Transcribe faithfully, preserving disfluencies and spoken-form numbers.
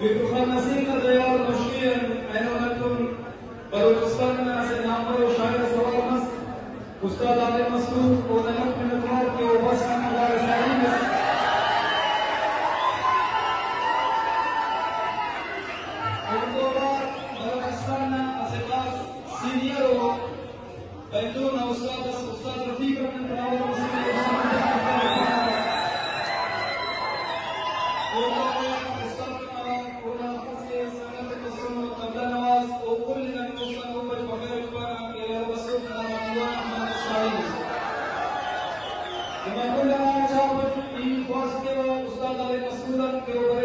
عبدالخان نصیر نا دیوال نوشکی آن اینو نتون بلوچستان نا اسہ نامور و شاعر اس اوار مس، استاد عالم مسعود، اونا لکھ منت وار کہ او بس ہم اگہ شاعری مس۔ اوڑتون بلوچستان نا اسہ بھاز سینئر و بندو نا استاد اس، استاد رفیق رحمت اللہ علیہ وسلم۔ اوڑتون استاد نا اونا اخس کہ سنگت ئسر، طبلہ نواز، او کل نا نوشتہ نوبت بخیر پانہ کہ یار بسر نا دیوان احمد ساحل۔ نما کل آن چاپ اٹ ای خواست کیوہ استاد علی مسعود آن کہ او